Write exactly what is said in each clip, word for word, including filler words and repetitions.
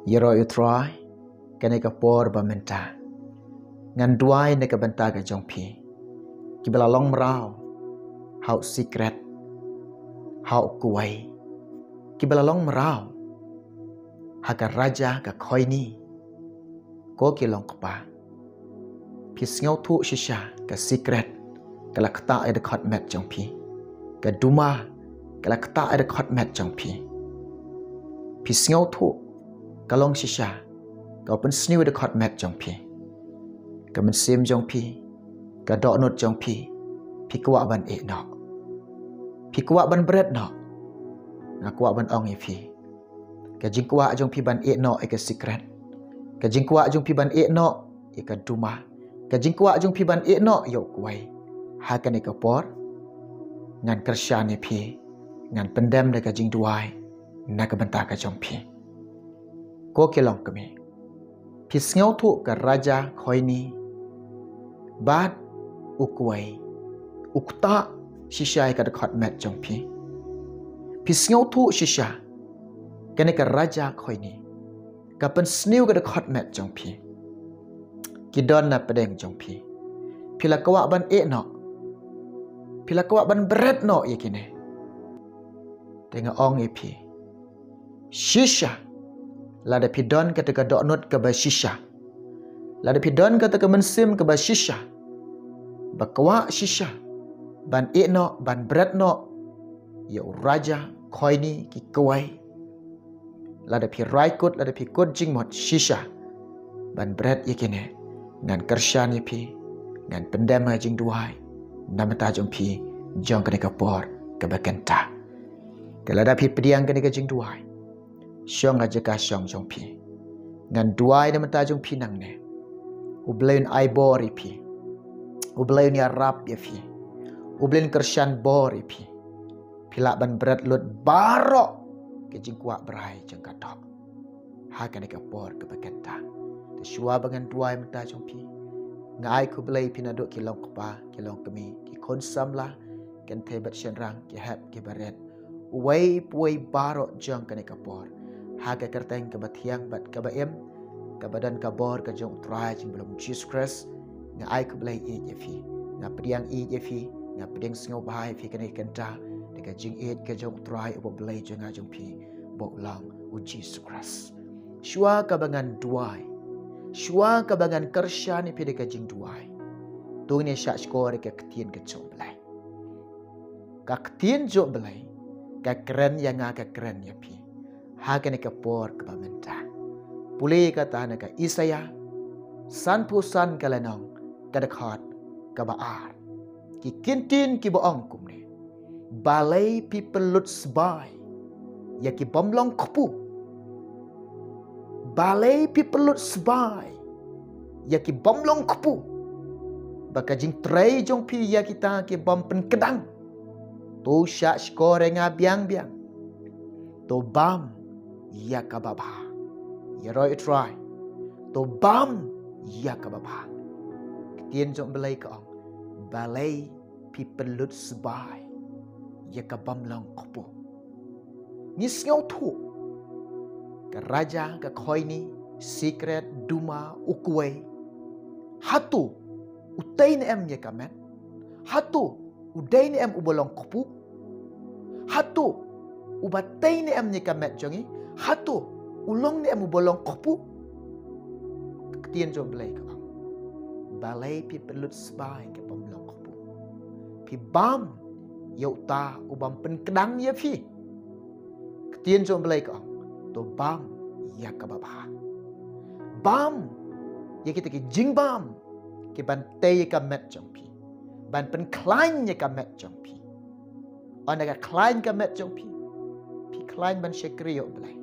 Ïaroh ïa u Trai, kane ka por ba mynta ngan duwai na ka bynta ka jong phi kiba la long mraw ha u sikret, ha u kuwei, kiba la long mraw ha ka raja ka khoini. Ko ki long kpa, phi sngewthuh shisha ka sikret ka la ktah ïa ka dkhot met jong phi, ka duma ka la ktah ïa ka dkhot met jong phi. Phi sngewthuh ka long shisha ka pynsniew ïa ka dkhot met jong phi. Ka mynsiem jong phi, ka dohnud jong phi, phi kwah ban ïeh noh, phi kwah ban bret noh. Nga kwah ban ong ïa phi, ka jingkwah jong phi ban ïeh noh ïa ka sikret, ka jingkwah jong phi ban ïeh noh ïa ka duma, ka jingkwah jong phi ban ïeh noh ïa u kuwei, ha kane ka por ngan kyrshan ïa phi, ngan pyndem da ka jingduwai na ka bynta ka jong phi. Ko ki long kmie, phi sngewthuh ka raja khoini bad u kuwei u ktah shisha ïa ka dkhot met jong phi. Phi sngewthuh shisha kane ka raja khoini ka pynsniew ka dkhot met jong phi. Ki don na pdeng jong phi. Phi la kwah ban ïeh noh, phi la kwah ban bret noh ïa kine. Te nga ong ïa phi, shisha, lada phi don kata ka dohnud kaba shisha, lada phi don kata ka mynsiem kaba shisha, ba kwah shisha ban ïeh noh, ban bret noh ïa u raja khoini ki kuwei, lada phi rai kut, lada phi kut jingmut shisha ban bret ïa kine, ngan kyrshan ïa phi, ngan pyndem ha jingduwai na bynta jong phi jong kane ka por kaba kynta. Te lada phi pdiang kane ka jingduwai, shong ha jaka shong jong phi. Ngan duwai na bynta jong phi nangne. U Blei un ai bor ïa phi, u Blei un ïarap ïa phi, u Blei un kyrshan bor ïa phi. Phi lah ban bret lut baroh ki jingkwah brai jong ka doh ha kane ka por kaba kynta. Te shuwa ba ngan duwai mynta jong phi, nga ai khublei ïa phi naduh ki long kpa, ki long kmie, ki khun samla, kynthei bad shynrang, ki hep, ki barit, uwei pa uwei baroh jong kane ka por, ha ka kyrteng kaba thiang bad kaba im, kaba don ka bor ka jong u Trai jong U Blei Jisu Khrist. Nga ai khublei ïa phi, nga pdiang ïa phi, nga pdiang sngewbha ïa phi kane ka kynta da ka jingïeit ka jong u Trai uba U Blei jong nga jong phi, uba u long U Jisu Khrist. Shuwa kaba ngan duwai, shuwa kaba ngan kyrshan ïa phi da ka jingduwai, to ngin ïa shahshkor ïa ka ktien ka jong U Blei. Ka ktien jong U Blei ka kren ïa nga, ka kren ïa phi ha kane ka por kaba mynta. Pule kata na ka Isaïah sanphew san, ka lynnong ka dkhot kaba ar. Ki ktien kiba ong kumne: Balei phi pynlut sbai ïa ki bym long kpu? Balei phi pynlut sbai ïa ki bym long kpu? Ba ka jingtrei jong phi ïa kita ki bym pynkdang. To shahshkor ïa nga biang biang. To bam ïa kaba bha. Ïaroh ïa u Trai. To bam ïa kaba bha. Ktien jong U Blei ka ong: Balei phi pynlut sbai ïa ka bym long kpu? Ngi sngewthuh ka raja ka khoini, sikret, duma, u kuwei, hato u tei ne em ïa ka met? Hato u dei ne em uba long kpu? Hato uba tei ne em ïa ka met jong ngi? Hato u long ne em uba long kpu? Ka ktien jong U Blei ka ong: Balei phi pynlut sbai ïa ka bym long kpu? Phi bam ïa uta u bym pynkdang ïa phi. Ktien jong U Blei ka ong: To bam ïa kaba bha. Bam ïa kita ki jingbam ki ban tei ïa ka met jong phi, ban pynkhlaiñ ïa ka met jong phi. Ynda ka khlaiñ ka met jong phi, phi khlaiñ ban shakri ïa U Blei.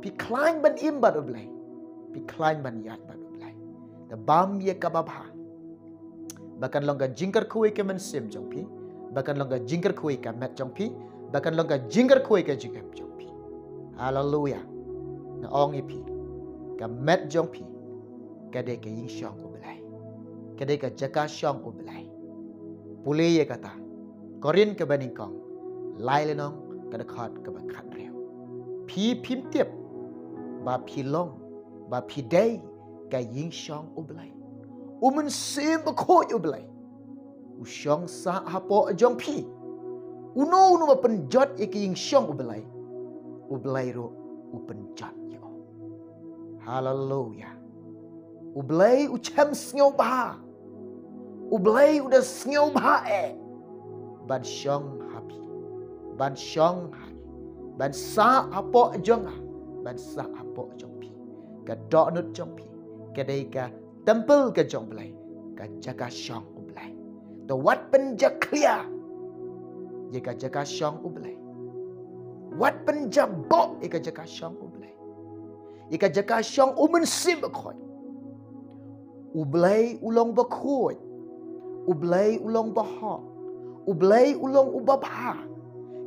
Phi khlaiñ ban im bad U Blei. Phi khlaiñ ban ïaid bad U Blei. Te bam ïa kaba bha. Ba kan long ka jingkyrkhu ïa ka mynsiem jong phi, ba kan long ka jingkyrkhu ïa ka met jong phi, ba kan long ka jingkyrkhu ïa ka jingim jong phi. Haleluya. Nga ong ïa phi, ka met jong phi ka dei ka ïingshong U Blei, ka dei ka jaka shong U Blei. Pule ïa kata, Korinth kaba nyngkong, lai lynnong ka dkhot kaba khathynriew. Phi phim tip ba phi long, ba phi dei ka ïingshong U Blei. U Mynsiem Bakhuid U Blei u shong sah hapoh jong phi. Uno uno ba pynjot ïa ka ïingshong U Blei, U Blei ruh u pynjot ïa u. Haleluya. U Blei u shem sngewbha. U Blei u da sngewbha eh ban shong ha phi, ban shong ha ngi, ban sah hapoh jong nga, ban sah hapoh jong phi. Ka dohnud jong phi ka dei ka temple ka jong U Blei, ka jaka shong U Blei. To wat pynjakhlia ïa ka jaka shong U Blei. Wat pynjaboh ïa ka jaka shong U Blei, ïa ka jaka shong U Mynsiem Bakhuid. U Blei u long bakhuid. U Blei u long bahok. U Blei u long u babha.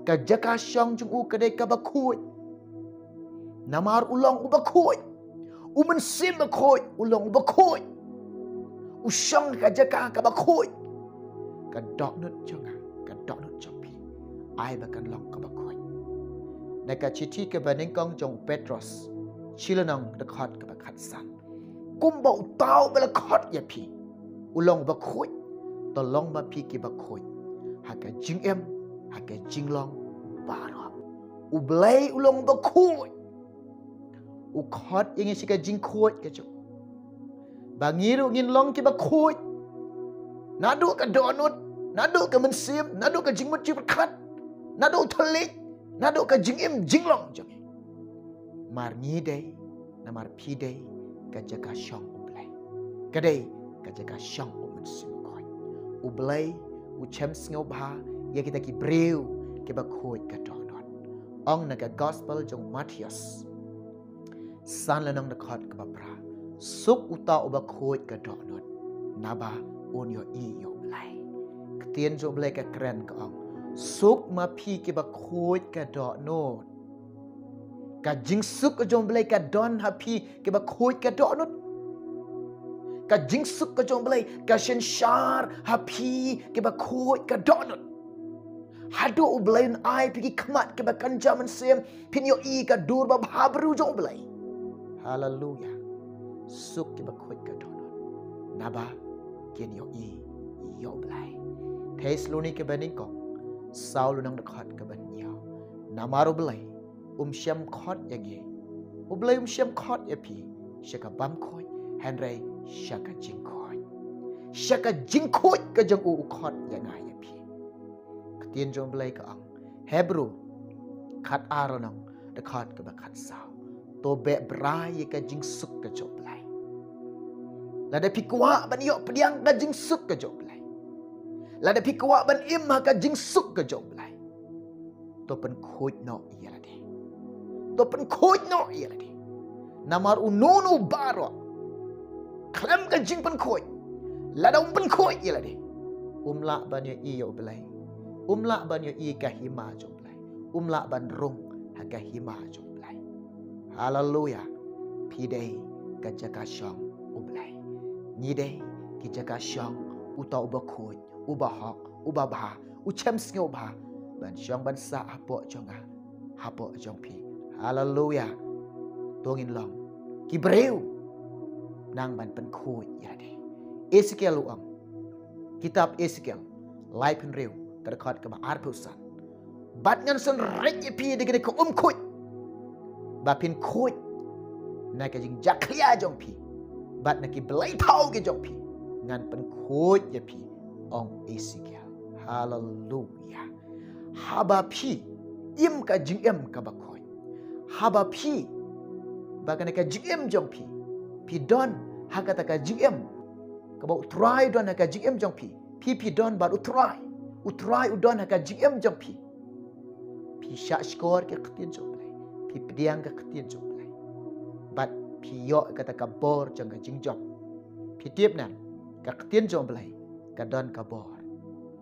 Ka jaka shong jong u ka dei ka bakhuid. Namar u long u bakhuid. U Mynsiem Bakhuid u long u bakhuid. U shong ka jaka ka bakhuid. Ka dohnud jong nga, ka dohnud jong phi, ai ba kan long ka bakhuid. Na ka shithi kaba nyngkong jong u Petros, shi lynnong, dkhot kaba khatsan. Kumba uta uba la khot ïa phi u long bakhuid, to long ma phi ki bakhuid ha ka jingim, ha ka jinglong baroh. U Blei u long bakhuid. U khot ïa ngi sha ka jingkhuid ka jong u, ba ngi ruh ngin long ki bakhuid. Naduh ka dohnud, naduh ka mynsiem, naduh ka jingmut jingpyrkhat, naduh u thylliej, naduh ka jingim jinglong jong ngi. Mar ngi dei, namar phi dei ka jaka shong U Blei. Ka dei ka jaka shong U Mynsiem Bakhuid. U Blei u shem sngewbha ïa kita ki briew kiba khuid ka dohnud. Ong na ka gospel jong u Mathaios, san lynnong, dkhot kaba phra. Suk uta uba khuid ka dohnud, naba un ïohi ïa U Blei. Ka ktien jong U Blei ka kren ka ong, suk ma phi kiba khuid ka dohnud. Ka jingsuk ka jong U Blei ka don ha phi kiba khuid ka dohnud. Ka jingsuk ka jong U Blei ka synshar ha phi kiba khuid ka dohnud. Haduh U Blei un ai phi ki khmat kiba kynja mynsiem, phin ïohi ka dur babha briew jong U Blei. Haleluya. Suk kiba khuid ka dohnud, naba kin ïohi ïa U Blei. Thessaloni kaba nyngkong, saw lynnong, dkhot kaba hynñiew. Namar U Blei um shym khot ïa ngi, U Blei um shym khot ïa phi sha ka bymkhuid, hynrei sha ka jingkhuid. Sha ka jingkhuid ka jong u u khot ïa nga ïa phi. Ka ktien jong U Blei ka ong, Hebru khatar lynnong, dkhot kaba khatsaw. To beh brai ïa ka jingsuk ka jong U Blei. Lada phi kwah ban ïoh pdiang ka jingsuk ka jong U Blei, lada phi kwah ban im ha ka jingsuk ka jong U Blei, to pynkhuid noh ïa lade. To pynkhuid noh ïa lade. Namar uno uno baroh khlem ka jingpynkhuid, lada um pynkhuid ïa lade, um lah ban ïohi ïa U Blei. Um lah ban ïohi ka hima jong U Blei. Um lah ban rung ha ka hima jong U Blei. Haleluya. Phi dei ka jaka shong U Blei. Ngi dei ki jaka shong uta uba khuid, uba hok, uba bha, u shem sngewbha ban shong ban sah hapoh jong nga, hapoh jong phi. Haleluya. To ngin long ki briew nang ban pynkhuid ïa lade. Esekiel u ong, kitab Esekiel laiphew hynriew, ka dkhot kaba arphew san. Bad ngan sngewrit ïa phi da kane ka um khuid, ba phin khuid na ka jingjakhlia jong phi bad na ki blei thaw ki jong phi. Ngan pynkhuid ïa phi, ong Esekiel. Haleluya. Haba phi im ka jingim kaba khuid, haba phi, ba kane ka jingim jong phi, phi don ha kata ka jingim kaba U Trai u don ha ka jingim jong phi. Phi, phi don bad U Trai, U Trai u don ha ka jingim jong phi. Phi shahshkor ka ktien jong U Blei, phi pdiang ka ktien jong U Blei, bad phi ïoh kata ka bor jong ka jingjop. Phi tip ne, ka ktien jong U Blei ka don ka bor.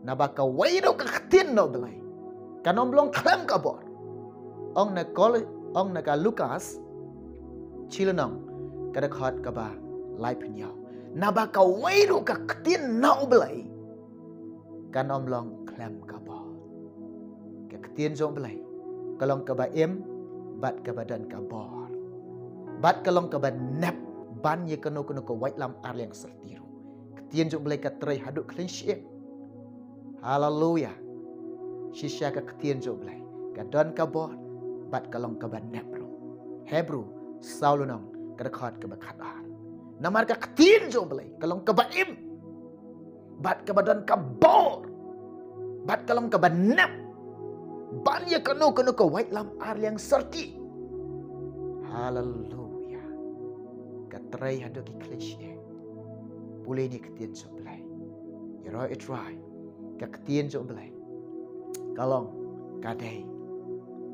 Naba kawei ruh ka ktien na U Blei kan ym long khlem ka bor. Ong na ka, ong na ka Lukas shi lynnong, ka dkhot kaba laiphew hynñiew. Naba kawei ruh ka ktien na U Blei kan ym long khlem ka bor. Ka ktien jong U Blei ka long kaba im bad kaba don ka bor. Bad ka long kaba nep ban ïa kano kano ka waitlam arliang syrti ruh. Ka ktien jong U Blei ka trei haduh khlem shim. Haleluya. Shisha ka ktien jong U Blei ka don ka bor bad ka long kaba nep ruh. Hebru saw lynnong ka dkhot kaba khatar. Namar ka ktien jong U Blei ka long kaba im bad kaba don ka bor bad ka long kaba nep ban ïa kano kano ka waitlam arliang syrti. Haleluya. Ka trei haduh ki khlem shim. Pule ïa ka ktien jong U Blei. Ïaroh ïa U Trai. Ka ktien jong U Blei ka long ka dei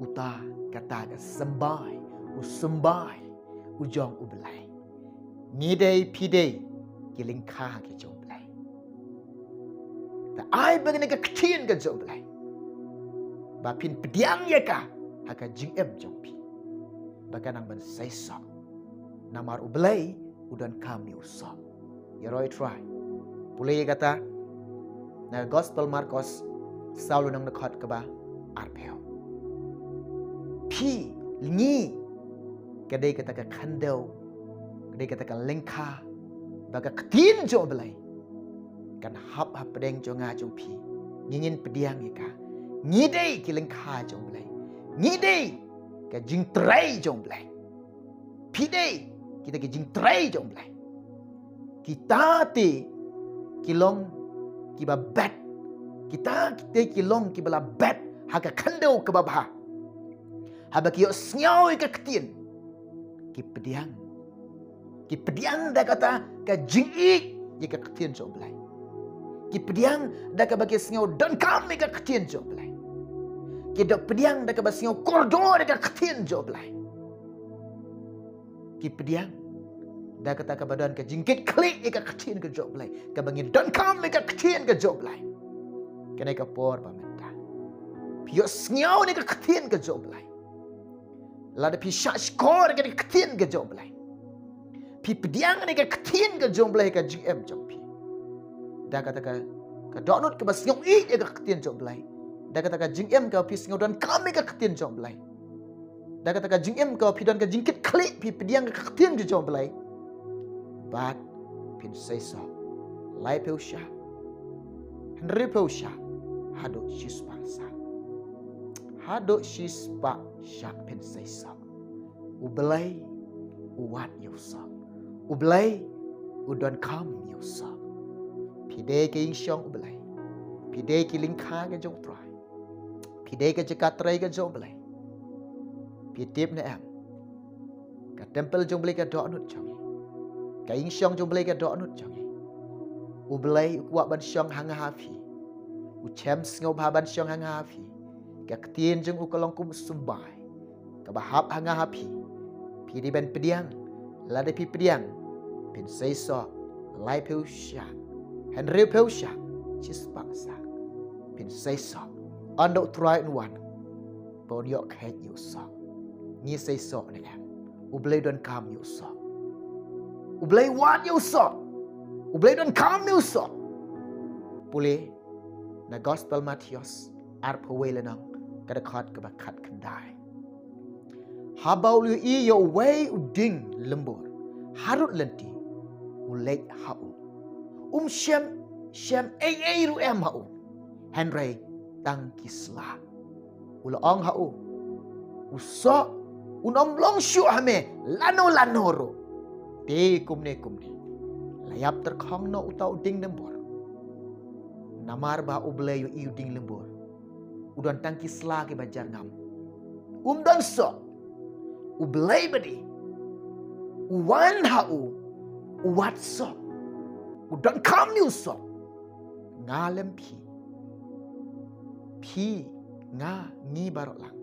uta kata ka symbai, u symbai u jong U Blei. Ngi dei, phi dei ki lyngkha ki jong U Blei. Te ai ba kane ka ktien ka jong U Blei ba phin pdiang ïa ka ha ka jingim jong phi ba ka nang ban seisoh. Namar U Blei u donkam ïa u soh. Ïaroh ïa U Trai. Pule ïa kata na Gospel Markos saw lynnong na dkhot kaba arphew. Phi, ngi, ka dei kata ka khyndew, ka dei kata ka lyngkha ba ka ktien jong U Blei kan hap hapdeng jong nga jong phi. Ngi ngin pdiang ïa ka. Ngi dei ki lyngkha jong U Blei. Ngi dei ka jingtrei jong U Blei. Phi dei kita ki jingtrei jong U Blei. Kita te ki long kiba bet. Kita te ki long kiba la bet ha ka khyndew kaba bha. Haba ki ïohsngew ïa ka ktien, ki pdiang. Ki pdiang da kata ka jingïeit ïa ka ktien jong U Blei. Ki pdiang da kaba ki sngew donkam ïa ka ktien jong U Blei. Ki da pdiang da kaba sngew kordor ïa ka ktien jong U Blei. Ki pdiang da kata kaba don ka jingkitkhlieh ïa ka ktien ka jong U Blei, kaba ngi donkam ïa ka ktien ka jong U Blei. Kane ka por ba mynta phi ïohsngew ïa ka ktien ka jong U Blei. Lada phi shahshkor ïa ka ktien ka jong U Blei, phi pdiang ïa ka ktien ka jong U Blei ha ka jingim jong phi. Da kata ka, ka dohnud kaba sngew ïeit ïa ka ktien jong U Blei. Da kata ka jingim kaba phi sngew donkam ïa ka ktien jong U Blei. Da kata ka jingim kaba phi don ka jingkitkhlieh, phi pdiang ïa ka ktien ka jong U Blei. Bad phin seisoh. Laiphew shah, hynriewphew shah, haduh shispah shah. Haduh shispah shah phin seisoh. U Blei u wad ïa u soh. U Blei u donkam ïa u soh. Phi dei ka ïingshong U Blei. Phi dei ki lyngkha ka jong U Trai. Phi dei ka jaka trei ka jong U Blei. Phi tip ne em? Ka templ jong U Blei ka dohnud jong ngi. Ka ïingshong jong U Blei ka dohnud jong ngi. U Blei u kwah ban shong ha nga ha phi. U shem sngewbha ban shong ha nga ha phi. Ka ktien jong u ka long kum u symbai kaba hap ha nga ha phi. Phi dei ban pdiang. Lada phi pdiang, phin seisoh. Laiphew shah, hynriewphew shah, shispah shah, phin seisoh. Ynda U Trai un wan, ba un ïoh kheit ïa u soh. Ngi seisoh ne em? U Blei donkam ïa u soh. U Blei wad ïa u soh. U Blei donkam ïa u soh. Pule na Gospel Mathaios arphew wei lynnong, ka dkhot kaba khatkhyndai. Haba u la ïohi ïa uwei u dieng lymbor harud lynti, u leit ha u. Um shem, shem ei ei ruh em ha u, hynrei tang ki sla. U la ong ha u, u soh un ym long shuh ha me lano lano ruh. Te kumne kumne la ïap tyrkhong noh uta u dieng lymbor. Namar ba U Blei u ïohi u dieng lymbor u don tang ki sla kiba jar ngam. Um don soh. U Blei ba dei u wan ha u, u wad soh. U donkam ïa u soh. Nga lem phi, phi, nga, ngi baroh lang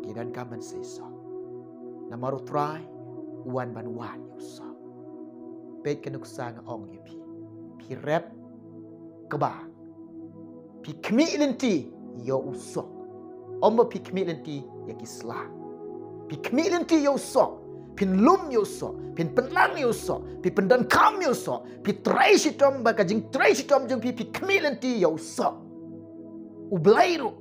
ki donkam ban seisoh. Namar U Trai u wan ban wad ïa u soh. Peit ka nuksa nga ong ïa phi. Phi rep kaba phi khmih lynti ïa u soh. Ym ba phi khmih lynti ïa ki sla. Phi khmih lynti ïa u soh. Phin lum ïa u soh. Phin pynlang ïa u soh. Phi pyndonkam ïa u soh. Phi trei shitom, ba ka jingtrei shitom jong phi, phi khmih lynti ïa u soh. U Blei ruh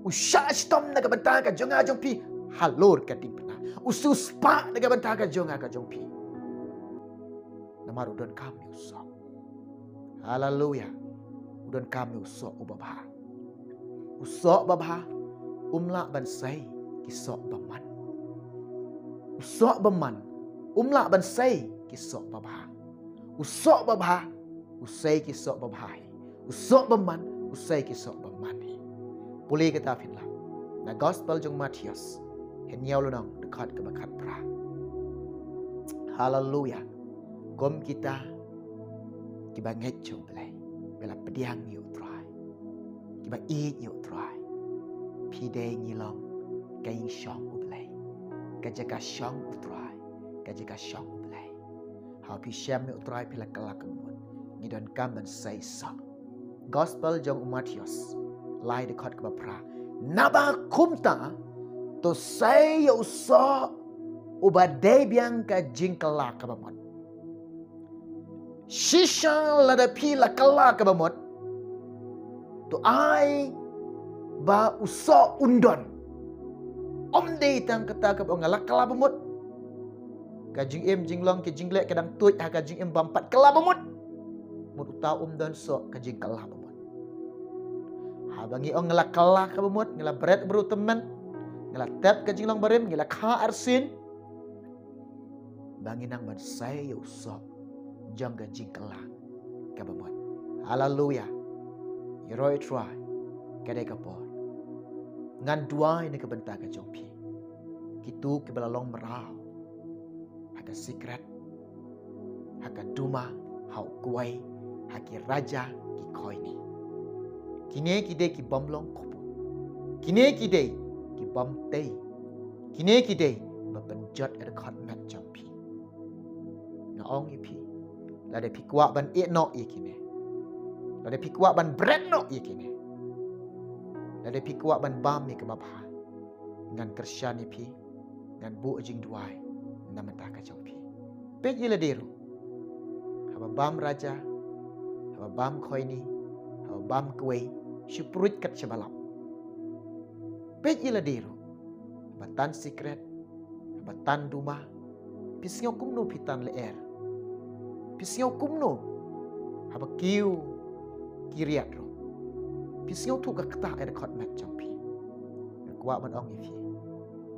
u shah shitom na ka bynta ka jong nga jong phi halor ka diengphna. U siewspah na ka bynta ka jong nga ka jong phi. Namar u donkam ïa u soh. Haleluya. U donkam ïa u soh uba bha. U soh ba bha um lah ban sei ki soh ba man. U soh ba man um lah ban sei ki soh ba bha. U soh ba bha u sei ki soh ba bha hi. U soh ba man u sei ki soh ba man hi. Pule kata phin lap na gospel jong Mathaios, hynñiew lynnong, dkhot kaba khatphra. Haleluya. Kum kita kiba ngeit ïa u Blei, ba la pdiang ïa u Trai, kiba ïeit ïa u Trai, phi dei ngi long ka ïing shong u Blei, ka jaka shong u Trai, ka jaka shong u Blei. Haba phi shem ïa u Trai phi la kylla ka bamut. Ngi donkam ban sei soh. Gospel jong u Mathaios, lai, dkhot kaba phra. Naba kumta to sei ïa u soh uba dei biang ka jingkylla ka bamut. Shisha lada phi la kylla ka bamut, to ai ba u soh un don. Ym dei tang kata kaba nga la kylla bamut. Ka jingim jinglong ki jingleh ka dang tuid ha ka jingim bym pat kylla bamut. Mut uta um don soh ka jingkylla bamut. Haba ngi ong nga la kylla ka bamut, nga la bret briew tymmen, nga la tep ka jinglong barim, nga la kha arsien, ba ngi nang ban sei ïa u soh jong ka jingkylla ka bamut. Haleluya. Ïaroh ïa u Trai, ka dei ka por. Ngan duwai na ka bynta ka jong phi, kito kiba la long mraw ha ka sikret, ha ka duma, ha u kwai, ha ki raja, ki khoini. Kine ki dei ki bym long khublei. Kine ki dei ki bym tei. Kine ki dei ba pynjot ïa ka dkhot met jong phi. Nga ong ïa phi, lada phi kwah ban ïeh noh ïa kine, lada phi kwah ban bret noh ïa kine, lada phi kwah ban bam ïa kaba bha, ngan kyrshan ïa phi, ngan buh jingduwai na ka bynta ka jong phi. Peit ïa lade ruh, haba bam raja, haba bam khoini, haba bam kwai, shu pruid kat sha ba lap. Peit ïa lade ruh, haba tan sikret, haba tan duma, phi sngew kumno phi tan lyer? Phi sngew kumno haba kiew ki riat ruh? Phi sngewthuh ka ktah ïa ka dkhot met jong phi? Nga kwah ban ong ïa phi,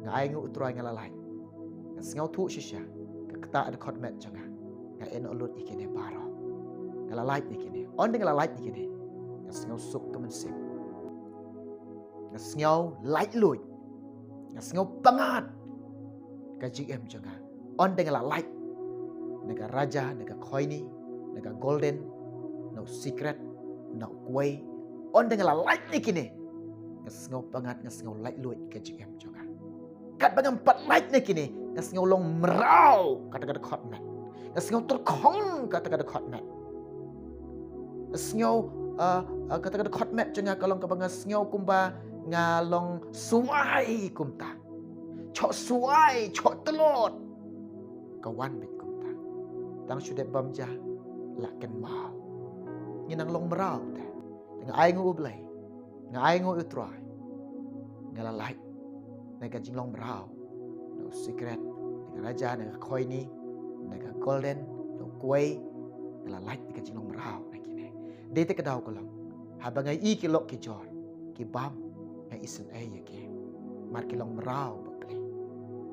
nga ainguh u Trai, nga la lait. Nga sngewthuh shisha ka ktah ïa ka dkhot met jong nga. Nga ïeh noh lut ïa kine baroh. Nga la lait ïa kine. Ynda nga la lait ïa kine, nga sngew suk ka mynsiem. Nga sngew laitluid. Nga sngew pyngngad ka jingim jong nga. Ynda nga la lait na ka raja, na ka khoini, na ka golden, na u sikret, na u kwai, ynda nga la lait na kine, nga sngew pyngngad, nga sngew laitluid ka jingim jong nga. Katba ngam pat lait na kine, nga sngew long mraw kata ka dkhot met. Nga sngew tyrkhong kata ka dkhot met. Nga sngew, ah, ah, kata ka dkhot met jong nga ka long kaba nga sngew kumba nga long suwai kumta. Choh suwai, choh tlot. Ka wan beit kumta. Tang shu dep bam ja, la kynmaw. Ngi nang long mraw te. Te nga ainguh u Blei, nga ainguh u Trai, nga la lait na ka jinglong mraw, na u sikret, na ka raja, na ka khoini, na ka golden, na u kwai. Nga la lait na ka jinglong mraw na kine. Dei te ka daw ka long, haba nga ïohi ki lok ki jor, ki bam, nga isynei ïa ki. Namar ki long mraw ba pli.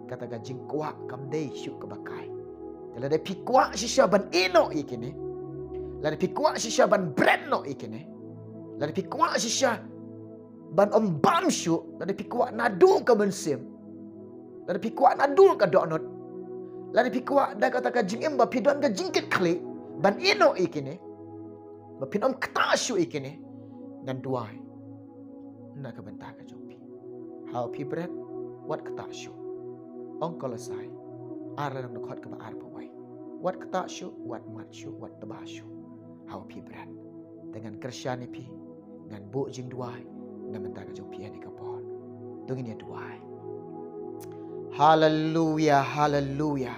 Kata ka jingkwah kam dei shuh kaba kai. Te lada phi kwah shisha ban ïeh noh ïa kine, lada phi kwah shisha ban bret noh ïa kine, lada phi kwah shisha ban ym bam shuh, lada phi kwah naduh ka mynsiem, lada phi kwah naduh ka dohnud, lada phi kwah da kata ka jingim ba phi don ka jingkitkhlieh ban ïeh noh ïa kine, ba phin ym ktah shuh ïa kine, ngan duwai na ka bynta ka jong phi. Haba phi bret, wat ktah shuh. Ong Kolosai ar lynnong, dkhot kaba arphew wei. Wat ktah shuh, wat mad shuh, wat tba shuh haba phi bret. Te ngan kyrshan ïa phi, ngan buh jingduwai na ka bynta ka jong phi ha kane ka por. To ngin ïa duwai. Haleluya, haleluya.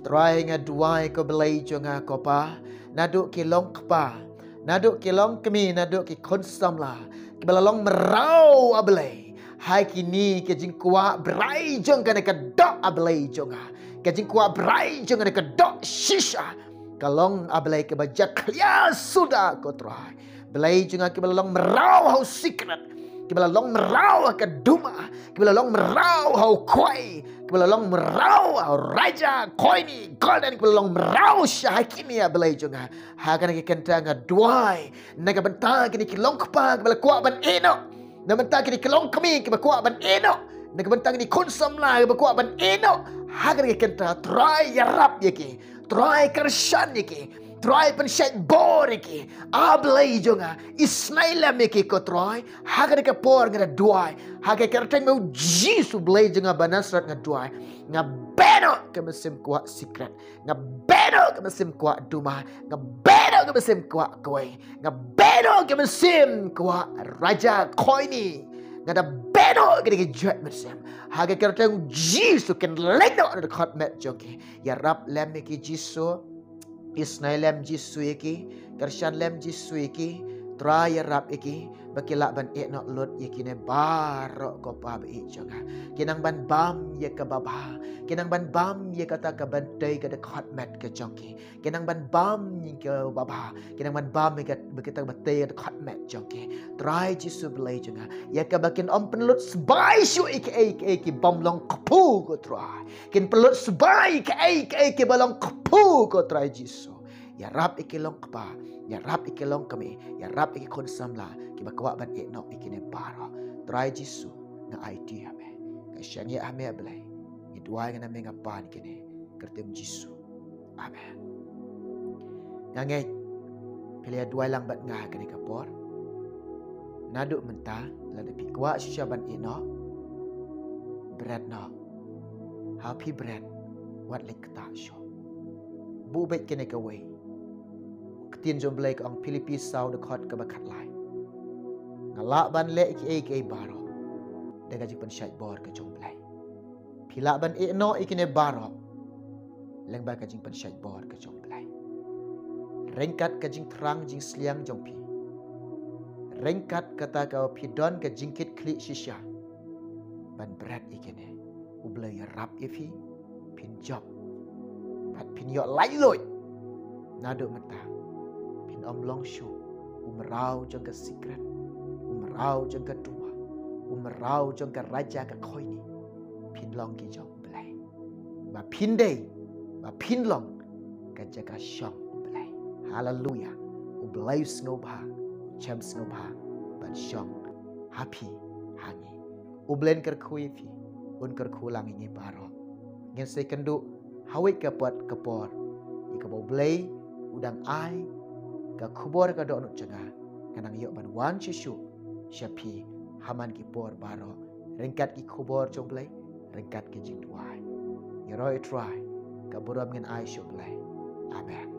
Trai, nga duwai, ko Blei jong nga, ko Pa, naduh ki long kpa, naduh ki long kmie, naduh ki khun samla kiba la long mraw, A Blei, Ha kine ki jingkwah brai jong kane ka doh, A Blei jong nga, ki jingkwah brai jong kane ka doh shisha, ka long, A Blei, kaba jakhlia suda, ko Trai. Blei jong nga, kiba la long mraw ha u secret, kiba la long mraw ha ka duma, kiba la long mraw ha u khwai, kiba la long mraw ha u raja koini, Golden, kiba la long mraw sha ha kine, A Blei jong nga. Ha kane ka kynta nga duwai na ka bynta kine ki longkpa kiba la kwah ban ïehnoh, na ka bynta kine ki longkmie kiba kwah ban ïehnoh, na ka bynta kine ki khun samla kiba kwah ban ïehnoh. Ha kane ka kynta, Trai, ïarap ïa ki. Trai, kyrshan ïa ki. Trai, pynshait bor ïa ki. A Blei jong nga, isnei lem ïa ki, ko Trai. Ha kane ka por nga da duwai ha ka kyrteng me u Jisu, Blei jong nga ba Nasareth, nga duwai. Nga beh noh ka mynsiem kwah secret. Nga beh noh ka mynsiem kwah duma. Nga beh noh ka mynsiem kwah khwai. Nga beh noh ka mynsiem kwah raja koini. Nga da beh noh kine ki jait mynsiem ha ka kyrteng Jisu. Kynleit noh na ka dkhot met jong ki. Ïarap lem ïa ki, Jisu. Isnei lem, Jisu, ïa ki. Kyrshan lem, Jisu, ïa ki. Trai, ïarap ïa ki ba ki lah ban ïehnoh lut ïa kine baroh, ko Pa ba ïeit jong nga. Ki nang ban bam ïa kaba bha. Ki nang ban bam ïa kata kaba dei ka dkhot met ka jong ki. Ki nang ban bam ïa kaba bha. Ki nang ban bam ïa kata ba dei ka dkhot met jong ki. Trai Jisu, Blei jong nga, ïa kaba kin ym pynlut sbai shuh ïa kiei kiei ki bym long kpu, ko Trai. Kin pynlut sbai ïa kiei kiei kiba long kpu, ko Trai Jisu. Ïarap ïa ki longkpa, ïarap ïa ki longkmie, ïarap ïa ki khun samla kiba kwah ban ïehnoh ïa kine baroh. Trai Jisu, nga aiti ha me, nga shaniah ha me, A Blei. Ngi duwai, nga na me nga pan kine, kyrteng Jisu. Amen. Nga ngeit phi la ïa duwai lang bad nga ha kane ka por. Naduh mynta, lada phi kwah shisha ban ïehnoh, bret noh. Haba phi bret, wat leit ktah shuh. Buh beit kane kawei. Ka ktien jong U Blei ka ong, Philippi saw, dkhot kaba khatlai: Nga lah ban leh kiei kiei baroh da ka jingpynshait bor ka jong U Blei. Phi lah ban ïehnoh ïa kine baroh lyngba ka jingpynshait bor ka jong U Blei. Ryngkat ka jingthrang jingsliang jong phi, ryngkat kata kaba phi don ka jingkitkhlieh shisha ban bret ïa kine, U Blei u ïarap ïa phi, phin jop bad phin ïoh laitluid. Naduh mynta, phin ym long shuh u mraw jong ka secret, u mraw jong ka duma, u mraw jong ka raja ka koini. Phin long ki jong U Blei. Ba phin dei, ba phin long ka jaka shong U Blei. Haleluya. U Blei u sngewbha, u shem sngewbha ban shong ha phi, ha ngi. U Blei un kyrkhu ïa phi, un kyrkhu lang ïa ngi baroh. Ngin sa ïakynduh ha kawei ka por, ka por ïa kaba U Blei u dang ai ka khubor ka dohnud jong nga. Nga nang ïoh ban wan shuh shuh sha phi ha man ki por baroh, ryngkat ki khubor jong U Blei, ryngkat ki jingduwai. Ïaroh ïa U Trai, ka burom ngin ai sha U Blei. Amen.